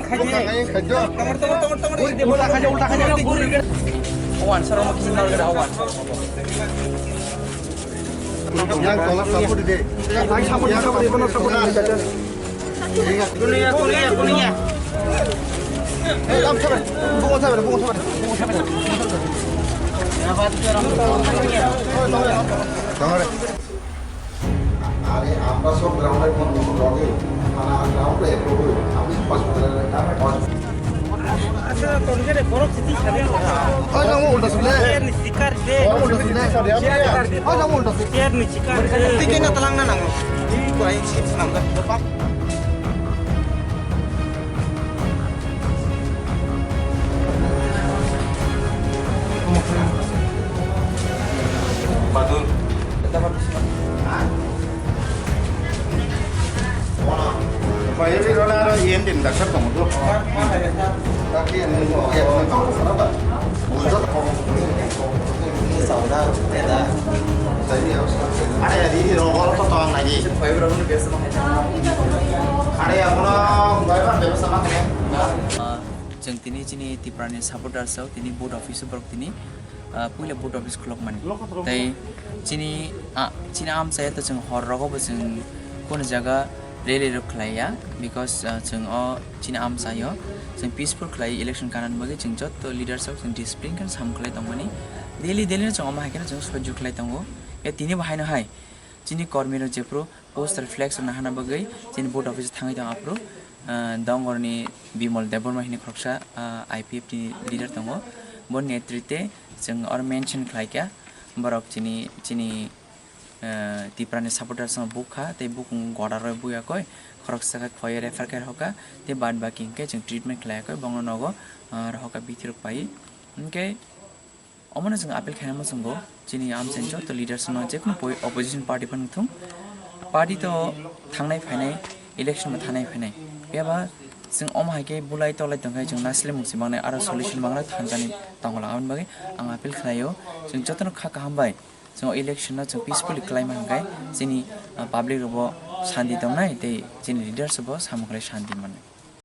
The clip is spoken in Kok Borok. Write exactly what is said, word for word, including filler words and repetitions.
Ulta khai, khai, khai. Ulta khai, ulta khai. Awan, sarong mo kisin nal gada awan. Yang tolak sapu di de. Yang sapu di, sapu di, benar sapu di. Kuliah, kuliah, kuliah. Eh, kamu sabar. Bunga sabar, bunga sabar. Bunga sabar. Sabar. আরে আমরা সব গ্রাউন্ডে কোন কোন ব্লগে মানে গ্রাউন্ডে অ্যাপ্রুভ হই, আমি হসপিটালে আমি হসপিটালে আচ্ছা, তোর ঘরে বড় কিছু খাবে না। ওই যাবো উল্টা শুনলে। চেয়ার নিচে কার দে। ওই যাবো উল্টা শুনলে। চেয়ার কার দে। ওই যাবো উল্টা শুনলে। চেয়ার নিচে কার দে। টিকে না তালাং না নাঙো। এই কয়েক সিট নাম। Badul. Bayar di rona aro yen din dakar kamu tuh. Tapi yang ini mau ya, ini kamu kenapa? Bujat kamu. Ini saudara, beda. Saya dia harus. Ada ya di rokok atau tolong lagi. Ada ya, mau bayar berapa sama kamu? Ah, chwng tini chini Tiprani supporters rok tini board office o borok tini, ah, puila board office khulokmani. Tei chini, ah, chini amchaya to chwng hor rogo bo chwng kono jaga rally rok khlaiya, because, ah, chwng o chini amchaio chwng peaceful khlai election kanani bagwi chwng jotto leaders rok chwng discipline khe samung khlai tongmani. Daily daily no chwng omo hai kheno chwng sojju khlai tongo. Ya tini bo haino hai chini kormi rok jephru poster flex rwna hana bagwi chini board office thangwi tong aphuru, ah, Dongorni Bimal Debbarma hini khoroksa, ah, I P F ni leader tongo. Boni netrite chwng oro mention khlai kha, borok chini, chini, ah, Tiprani supporters no bukha tei bukung goda roi buya koi khoroksa khe khoye refer khe hoka tei bad baki hwnkhe chwng treatment khlai koi bongno nogo, ah, rohoka bithi rok pai. Hwnkhe Omono chwng appeal khaina muchungo, chini amchaini joto leaders no, jekunu poi-, opposition party phano thung, party to thangnai phainai, election bo thangnai phainai. Phiya ba chwng omo hai khe bulai tolai tong khe chwng nasle mungsi mangnai, aro solution mangnai thangjani tongwla. Aboni bagwi ang appeal khlaio, chwng jotono kha kaham bai chwng election no chwng peacefully khlaima hwnkhe chini, ah, public rok bo shanti tongnai tei chini leaders bo samung khlai shanti mannai.